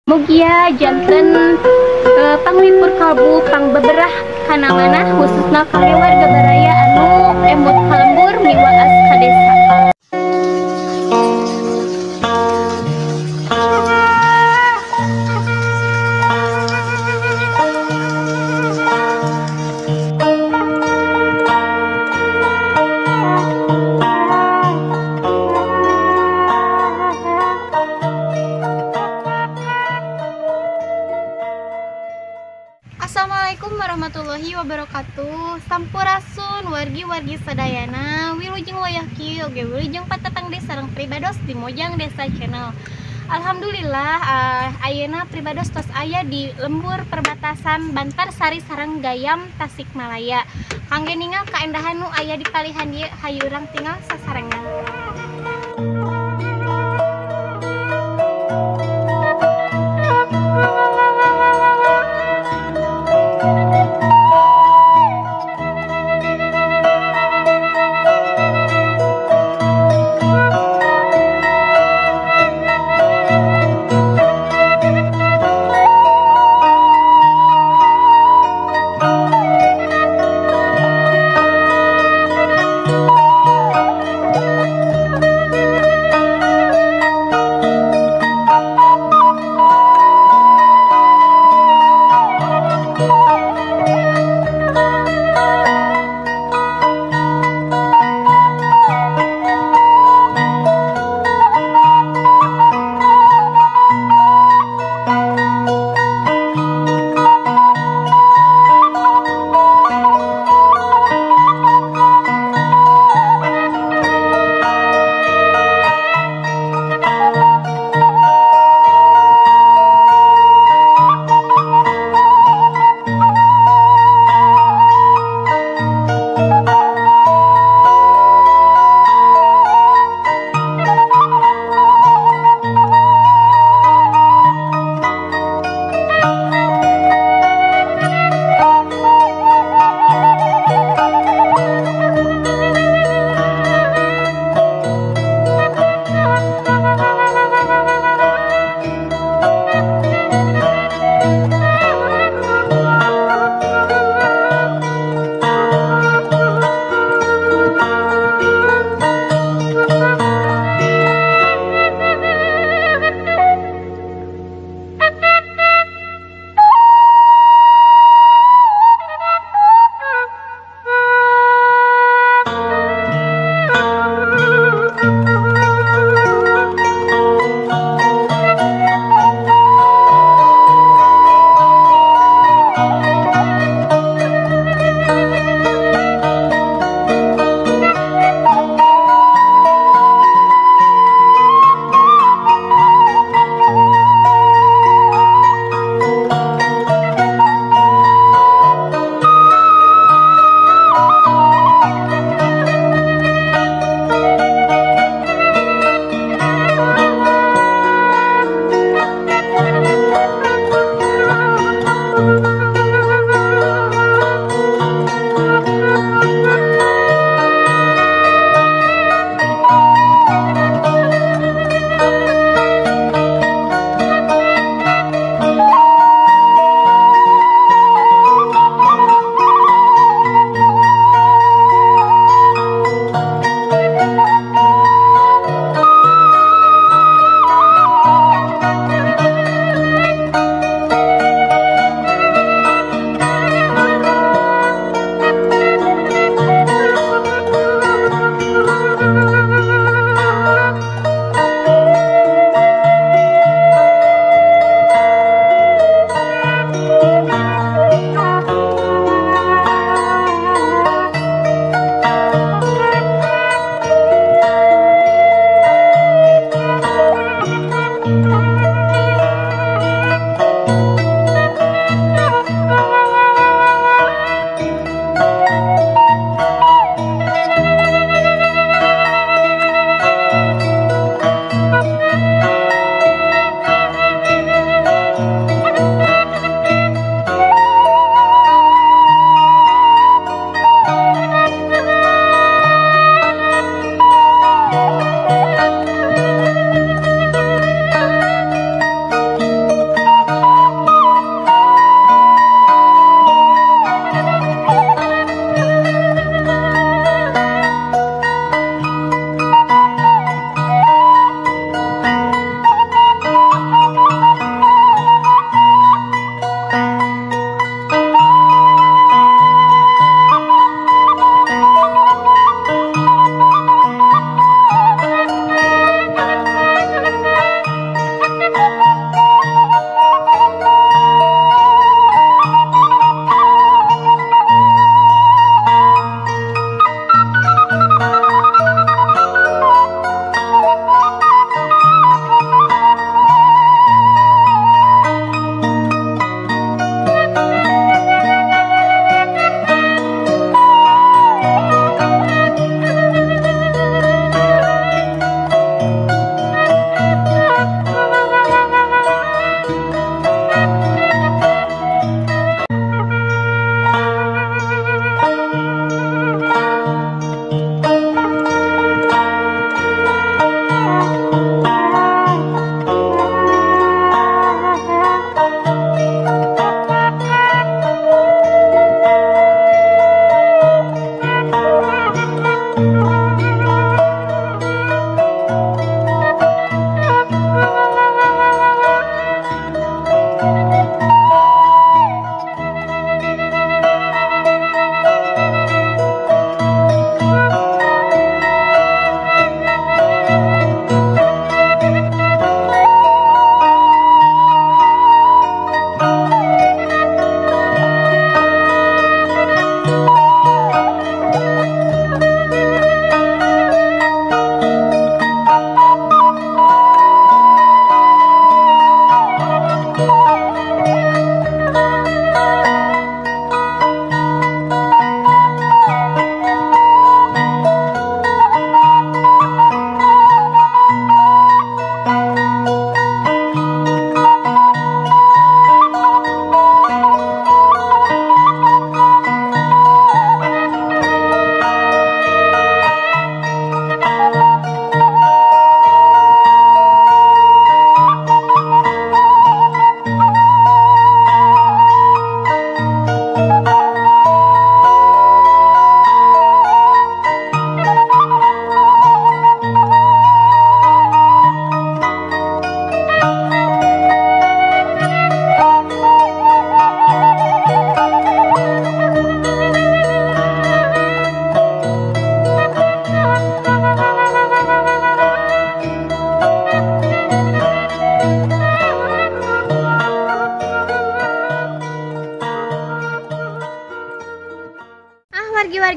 Mugia janten panglipur kalbu pangbeberah kana manah khususna kangge warga baraya anu emut ka lembur miwaas ka desa. Assalamualaikum warahmatullahi wabarakatuh. Sampurasun wargi-wargi sadayana, wilujeng wayah kieu oge wilujeng patepang deui sareng pribados di Mojang Desa Channel. Alhamdulillah ayeuna pribados tos aya di lembur perbatasan Bantarsari sareng Gayam Tasikmalaya. Kangge ningal kaendahan nu aya di palihan ieu hayu urang tinggal sasarengan.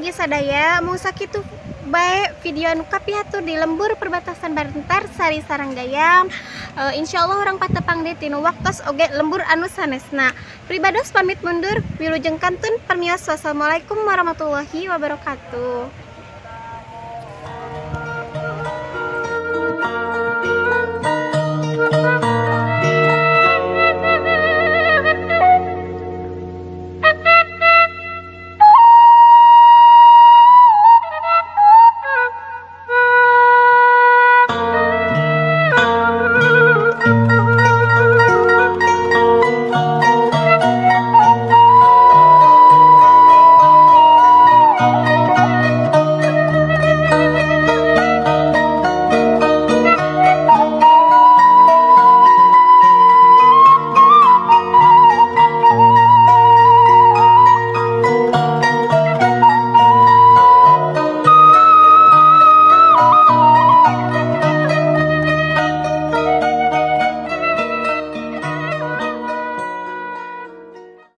wargi-wargi sadaya, mung sakitu bae video anu kapihatur di lembur perbatasan Bantarsari sareng Gayam. Insyaallah urang patepang deui tina waktos oge lembur anu sanesna. Pribados pamit mundur, wilujeng kantun permios. Wassalamualaikum warahmatullahi wabarakatuh.